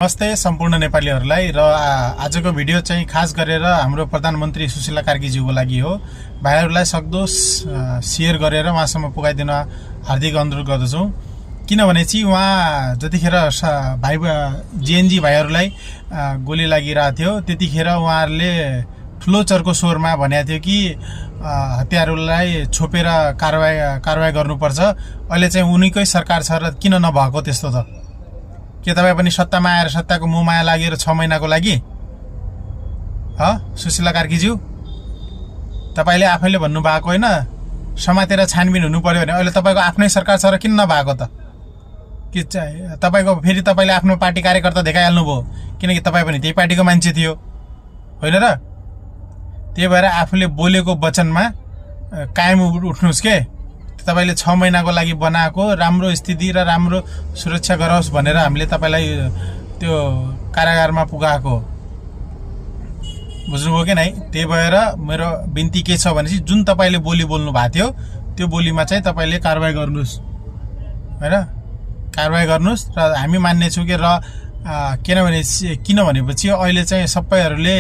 नमस्ते सम्पूर्ण नेपालीहरूलाई र आजको भिडियो चाहिँ खास गरेर हाम्रो प्रधानमन्त्री सुशीला कार्कीज्यूको लागि हो। भाइहरूलाई सक्दो शेयर गरेर उहाँसम्म पुगाइदिन हार्दिक अनुरोध गर्दछौँ। किनभने चाहिँ उहाँ जतिखेर भाइ जेएनजी भाइहरूलाई गोली लागिरहेको थियो त्यतिखेर उहाँहरूले ठुलो चर्को स्वरमा भनेको थियो कि हत्यारुलाई छोपेर कारवाही गर्नुपर्छ। अहिले चाहिँ उनीकै सरकार छ र किन नभएको त्यस्तो त? के तपाईँ पनि सत्तामा आएर सत्ताको मोहमाया लागेर 6 महिनाको लागि सुशीला कार्कीज्यू तपाईँले आफैले भन्नुभएको होइन समातेर छानबिन हुनु पर्यो भने अहिले तपाईँको आफ्नै सरकार छ र किन नभएको त? कि तपाईँको फेरि तपाईँले आफ्नो पार्टी कार्यकर्ता देखाइहाल्नु भयो किनकि तपाईँ पनि त्यही पार्टीको मान्छे थियो होइन र? त्यही भएर आफूले बोलेको वचनमा कायम उठ्नुहोस् के। तपाईले 6 महिनाको लागि बनाएको राम्रो स्थिति र राम्रो सुरक्षा गरोस् भनेर हामीले तपाईलाई त्यो कारागारमा पुगाएको बुझ्नुभयो कि नै? त्यही भएर मेरो बिन्ती के छ भने जुन तपाईले बोली बोल्नु भएको थियो त्यो बोलीमा चाहिँ तपाईले कारबाही गर्नुस् हैन, कारबाही गर्नुस् र हामी मान्ने छौं के। र किनभनेपछि अहिले चाहिँ सबैहरूले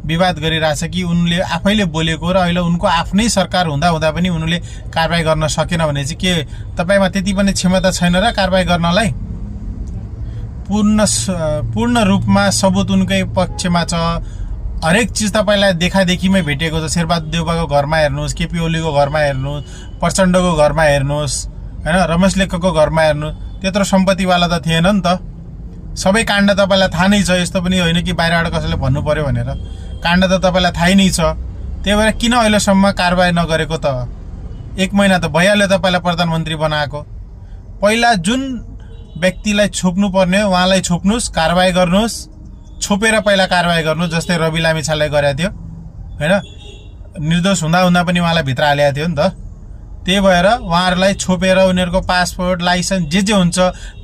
विवाद गरिरहेछ कि उनले आफैले बोलेको र अहिले उनको आफ्नै सरकार हुँदा पनि उनले कारबाही गर्न सकेन भने चाहिँ के तपाईमा त्यति पनि क्षमता छैन र कारबाही गर्नलाई? पूर्ण रूपमा सबुत उनकै पक्षमा छ। हरेक चिज तपाईलाई देखादेखिमै भेटेको छ। शेरबहादुर देउवाको घरमा हेर्नुहोस्, केपी ओलीको घरमा हेर्नुहोस्, प्रचण्डको घरमा हेर्नुहोस् हैन, रमेश लेखकको घरमा हेर्नु, त्यत्रो सम्पत्तिवाला त थिएन नि त। सबै काण्ड तपाईलाई थाहा नै छ। यस्तो पनि होइन कि बाहिरबाट कसैले भन्नु पर्यो भनेर। काण्ड त तपाईलाई थाहै नै छ। त्यही भएर किन अहिलेसम्म कारबाही नगरेको त? 1 महिना त भइहाल्यो तपाईलाई प्रधानमन्त्री बनाएको। पहिला जुन व्यक्तिलाई छोप्नु पर्ने उहाँलाई छोप्नुस्, कारबाही गर्नुहोस्, छोपेर पहिला कारबाही गर्नुहोस्। जस्तै रवि लामिछानेलाई गरेको थियो हैन, निर्दोष हुँदा पनि उहाँलाई भित्र हालेको थियो नि त। त्यही भएर उहाँहरूलाई छोपेर उनीहरूको पासपोर्ट, लाइसेन्स जे हुन्छ,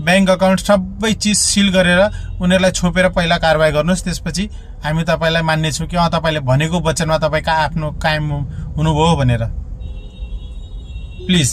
ब्याङ्क अकाउन्ट सबै चिज सिल गरेर उनीहरूलाई छोपेर पहिला कारबाही गर्नुहोस्। त्यसपछि हामी तपाईलाई मान्नेछौँ कि तपाईले भनेको वचनमा तपाईँ आफ्नो कायम हुनुभयो भनेर। प्लिज